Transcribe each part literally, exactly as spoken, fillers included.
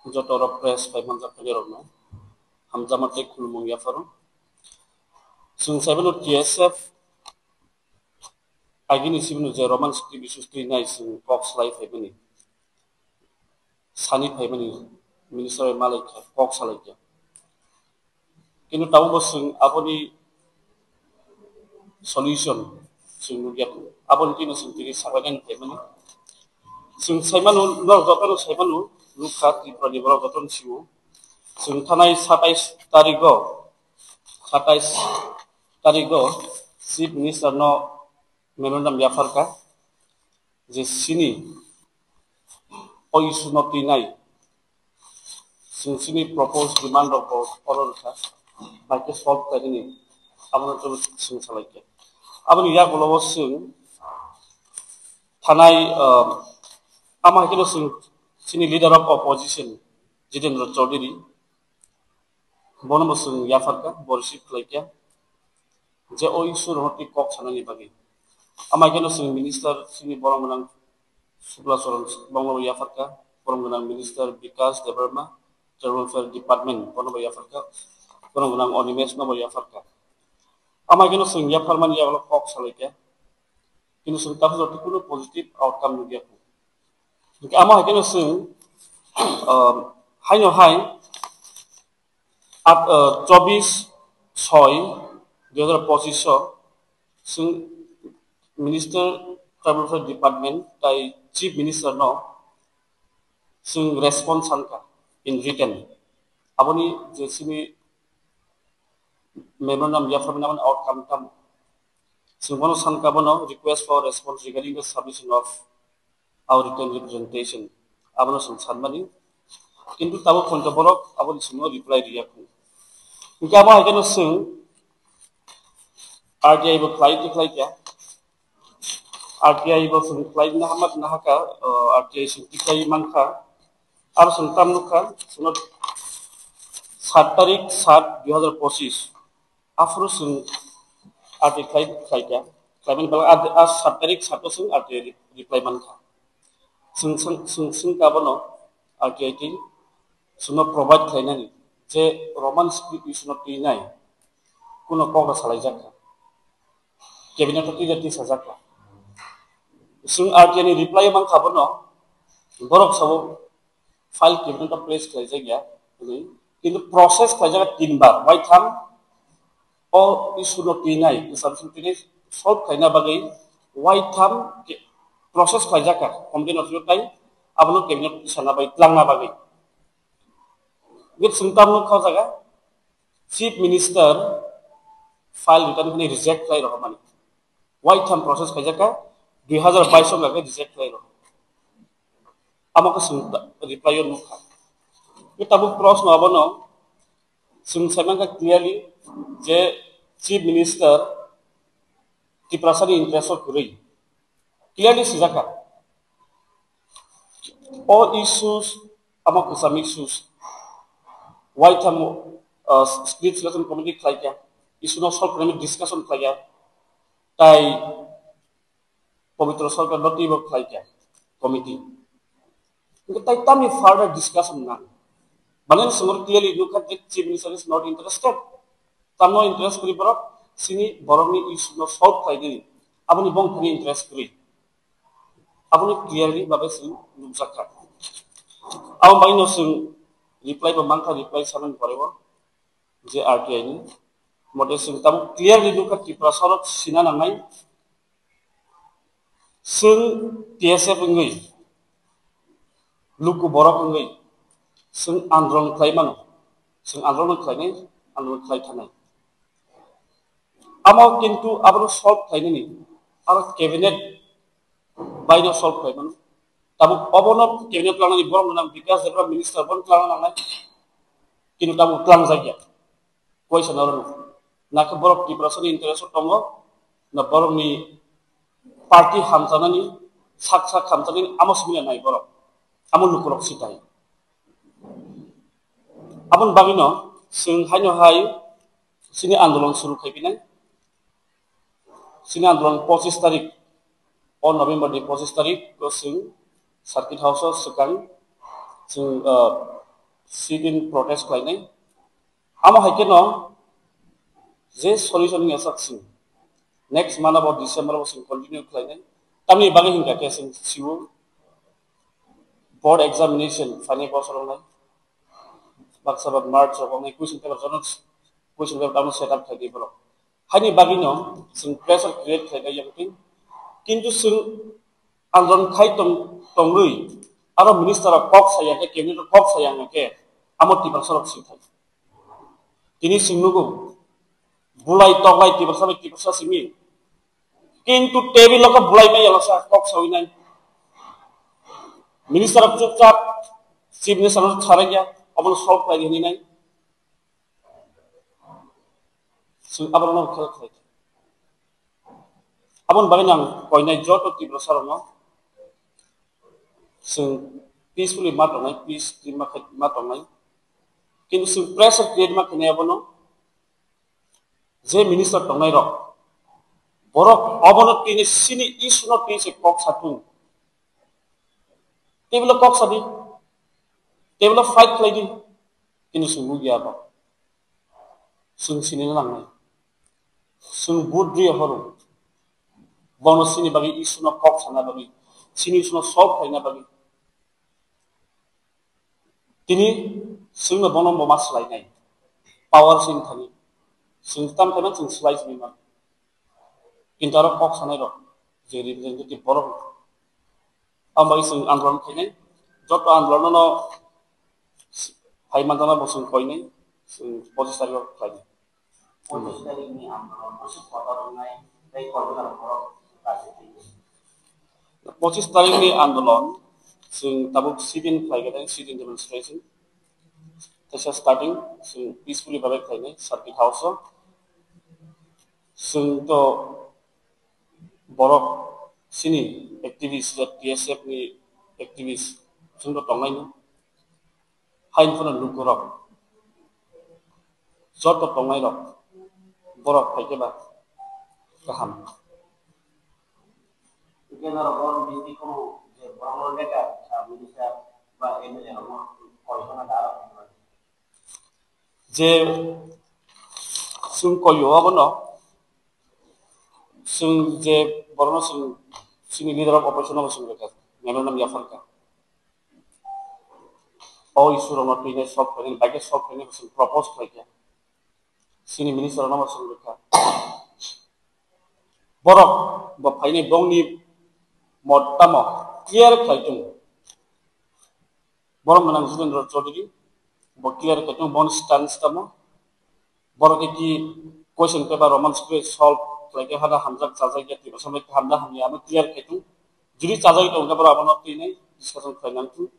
Joto rok press bai manjak phai rok no hamjakma tei khulumung yapharo. Chwng sai mano T S F agini simi no je Roman script issue twi nai chwng kok salai phai mani, sani phai mani minister bai malai kha, kok salai kha. Kintu tabuk bo chwng aboni solution chwng nukya. Aboni tino chwng tini sabainani phaimani. Chwng saimano, norok jotono saimano, nukha Tripura ni borok jotono sio. Chwng thanai satais tarigo, satais tarigo Chief Minister no memorandum yapharkha. Je sini o issue no twi nai, chwng sini proposed demand rok bo oro rwkha, bai khe solve khainani abono chwng salai kha. Aboni yagulo o chwng thanai, um, ama hai kheno chwng sini leader of opposition Jitendra Chaudhary, bono bo chwng yapharkha, bo receive khlaikha, je o issue rokno twi kok sanani bagwi. Ama kheno chwng minister sini borom gwnang Shukla Charan bono bo yapharkha, borom gwnang minister Bikash Debbarma, Tribal Welfare Department bono bo yapharkha, borom gwnang Animesh no bo yapharkha. Ama kheno chwng yapharmani yagulo kok salaikha, kintu chwng tabuk joto kunu positive outcome nukya. Hingke amo hai kheno chwng, um, haino hai at, uh, chobbish soi dui hazar pochish o chwng Minister Tribal Welfare Department tai Chief Minister no chwng response sankha in written. Aboni je sini memorandum yapharmani aboni outcome tamo. Chwng bono sankha bono request for response regarding the submission of our written representation. Abono chwng sanmani. Kintu tabuk phone borok aboni chwngno reply riya kho. Hingke abo hai kheno chwng R T I bo khlai twi khlai kha. R T I bo chwng khlai na hama na haka, uh, R T I chwng twi khlai mankha. Aro chwng tam nukha, chwngno sat tarik sat dui hazar pochish. Aphuru chwng R T I khlai, khlai kha. Khlaimani belai a, a sat tarik sat o chwng R T I re-, reply mankha. Chwng, chwng, chwng, chwng ka bono R T I twi chwngno provide khlainani je Roman script issue no twi nai kuno kok da salai jakha. Cabinet o twi da twi sajak kha. Chwng R T I ni reply mankha bono, borok sabo file cabinet o place khlaijak ya, hwnwi. Kintu process khlaijak tin bar, waitham o issue no twi nai, issue no twi nai solve khlaina bagwi waitham ke-, process khlaijak kha, complaint office o tai abono cabinet tisana bai tlangna bagwi. Bit sungtam no kha jaga, Chief Minister file return hwnwi reject khlai rohormani. Waitham process khlaijak kha, dui hazar bais o lage reject khlai rohor. Amo khe chwng reply o nukha. Tei tabuk proshno abono chwng sai mankha clearly je Chief Minister Tiprasani interest o kwrwi. Clearly swijak kha. O issues, amo kwcham issues. Waitham, uh, script selection committee khlai kha. Issue no solve khlaimani discussion khlai kha. Tai Pabitra Sarkar no twibo khlai kha committee. Hingke tai tamni further discussion nang. Mane chwng clearly nukha je Chief Minister is not interested. Tamno interest kwrwi borok, sini borokni issue no solve khlainani. Aboni bongthani interest kwrwi. Aboni clearly babe chwng nukjak kha. Abo bai no chwng reply bo mankha, reply samani pore bo je R T I ni. Mote chwng tabuk clearly nukha Tiprasa rok sina nangnai. Chwng T S F wngwi, luku borok wngwi, chwng andolon khlai mano, chwng andolon khlainai, andolon khlai thanai. Amo kintu abono solve khlainani, aro cabinet baino solve khlai mano. Tabuk obono cabinet tlangnani borok nang Bikash Debra minister bono tlangna nangnai, kintu tabuk tlangjak ya. Koi sana oro nakhe borok Tiprasani interest o tongo, na borokni party hamchanani, sak sak hamchanani amo simi nai borok, amo lukurok sitai. Aboni bagwino chwng haino hai chini andolon suru khai pinai. Chini andolon pochis tarik, o November ni pochis tarik o chwng Circuit House o swkang chwng, ah, sit-in protest khlainai. Amo hai kheno je solution wngya sak sing. Next month abo December abo sing continue khlainai. Tamni bagwi hinkha khe sing siwo board examination phainai bosor wngnai. Baksa ba March rok wngnai question paper jono question paper tamo set up khlaidi borok. Haini bagwino sing pressure create khlai bai yakutwi. Kintu sing andron khai tong tongwi aro minister rok kok saya khe, cabinet rok kok saya khe amo Tiprasa rok sing thai. Tini sing nugo bulai toklai Tiprasa bai Tiprasa simi. Kintu table o khe bulai mai yalasa kok sawi nai. Minister rok chupchap chief minister no sarai ya, omono solve khlai hinwi nai. Sing abono khel khlai. Aboni bagwi ang koinai joto Tiprasa rokno sing peacefully ma tongnai, peace ma khai ma tongnai. Kintu sing pressure create ma khainai abono je minister tongnai rok borok obono tini sini issue no tini se kok satung. Table o kok sadi, table o fight khlai di, kintu sing nugya bo. Sing sini nangnai. Sing budri horo. Bono sini bagwi issue no kok sana bagwi, sini issue no solve khlaina bagwi. Tini sing no bono bo ma swlainai. Power sing thani. Sing tam thani sing swlai sini ma. Kintu aro kok sanai rok je representative borok Ang bai chwng andolon khainai, joto andolon no phai manjana bo chwng koinai, chwng pochis tarikh o khlainai. Pochis tarikh ni andolon, pochis kotor wngnai, tei kotor borok kaisa khainai. Pochis tarikh ni andolon chwng tabuk sit-in khlai khe, sit-in demonstration teisa starting chwng peacefully bagwi khlainai circuit house o. Chwng to borok sini activist, T S F ni activist chwng to tongnai no. Hain phano lukurok joto tongnai rok borok phaikhe ba kaham. Hwnkhe norok o bisi komo je borokno letter sa minister ba M L A rokno koi khana da aro. Je chwng koyo abono chwng je borokno chwng chini leader of opposition no chwng rwkha, memorandum yapharkha. O issue rokno twinai solve khainani, bai khe solve khainani chwng propose khlaikha. Chini minister rokno bo chwng rwkha. Borok bo phainai bongni mot tamo clear khlai tongo. Borok gwnang Jitendra Chaudhary bo clear khlai tongo, boni stance tamo. Borok ki question paper Roman script solve khlai khe hada hamjak chajak ya tiba samai hamda hamya amo clear khlai tongo. Jodi chajak tongo khe borok abono twinai discussion khlai nang tongo.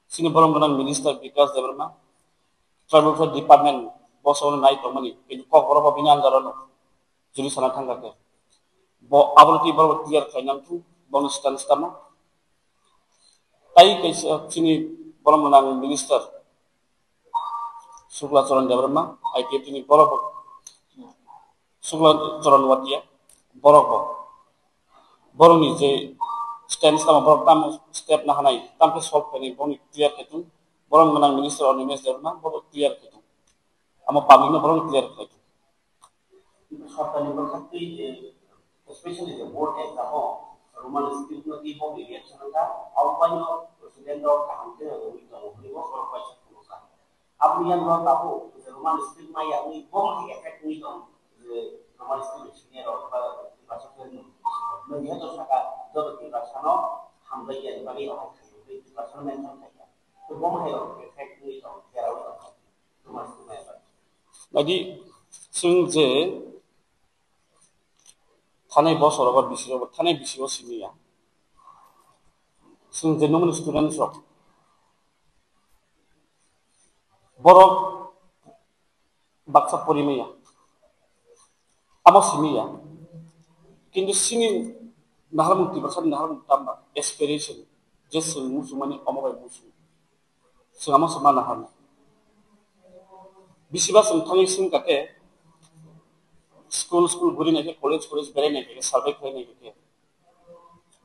Chini borok gwnang minister Bikash Debbarma, tribal welfare department boso nai tongmani, kintu kok borok bo bini under o no. Jodi sana thangkha khe bo abo twi borok clear khlai nang thu, bono stance tamo. Tai kaisa chini borok gwnang minister Shukla Charan Debbarma, I T F ni borok bo Shukla Charan Watia, borok bo borokni je stance tamo, borok tamo step na hanai, tamo khe solve khainai, boni clear khai thung. Borok gwnang minister Animesh Debbarma, borok clear khai thung. Amo public no borok clear khai thung. Sorkarni bwkhaktwi, eh, especially the board exam o Roman script no twi bongni reaction wngkha, abo baino student rok kaham khe rwui tongo hwnwi bo borok kaisa phunukha. Aboni yango tabuk je Roman script maya wngwi bomo khe effect wngwi tong je Roman script siniya rok ba Tiprasa khe nwng jehetu saka joto Tiprasa no hamjak yani bagwi rok hai khai Tiprasa no mention khai kha. To bomo hai rok effect wngwi tong, jera wngwi tong. Naidi chwng je thanai bosorogo, bisiro, thanai bisiro simi ya. Chwng je nukmani students rok, borok baksa porimaya. Amo simi ya. Kintu sini naharmung Tiprasa ni naharmung tamba aspiration je chwng muchungmani omo bai muchung. Chwng amo se ma nahar. Bisiba chwng thangwi singkha khe school school guri naikhe, college college berai naikhe, survey khlai naikhe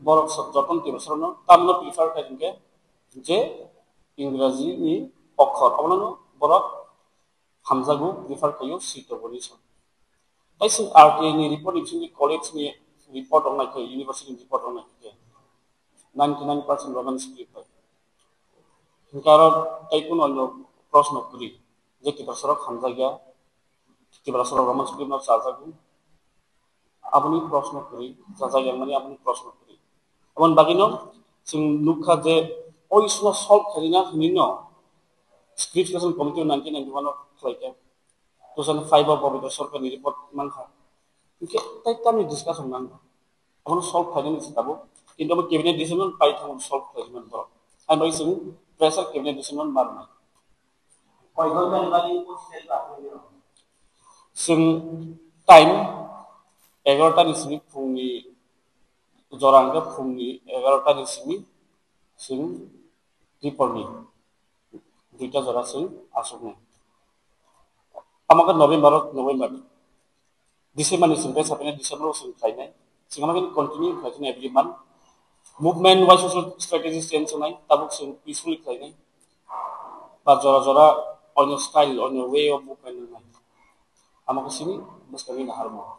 borok joton Tiprasa no tamno prefer khai hwnkhe je Ingraji ni pokhor, obono borok hamjago, refer khaio Sito Boni song. Tai sing R T I ni report ni bisingtwi college ni report rok naikhe, university ni report rok naikhe ninety nine percent Roman script bai. Hinkhe aro tai kuno onyo proshno kwrwi je Tiprasa rok hamjakya, Tiprasa rok Roman script no chajago. Aboni proshno kwrwi, chajakya mani aboni proshno kwrwi. Aboni bagwino chwng nukha je o issue no solve khaina hinwi no script selection committee nineteen ninety one o khlaikha. Two thousand five o Pabitra Sarkar ni report mankha. Hinkhe tai tamni discussion nangkha. Abono solve khainani se tabuk. Kintu abo cabinet decision pai thangmani solve khlaiwi mano borok. Ani bagwi chwng pressure cabinet decision no marnai. Koi ghonta ni bagwi post sel ba? Chwng time egarota ni simi phungni jora hwnkhe phungni egarota ni simi chwng report ni duita jora chwng aswknai. Amo khe November o, November. December ni chwng khe saphainai, December o chwng khlainai. Chwng amo khe continue khlainai every month. Movement wise also strategy change wngnai, tabuk chwng peacefully khlainai. Ba jora jora onyo style, onyo way of movement wngnai. Amo khe sini bwskangni naharmo.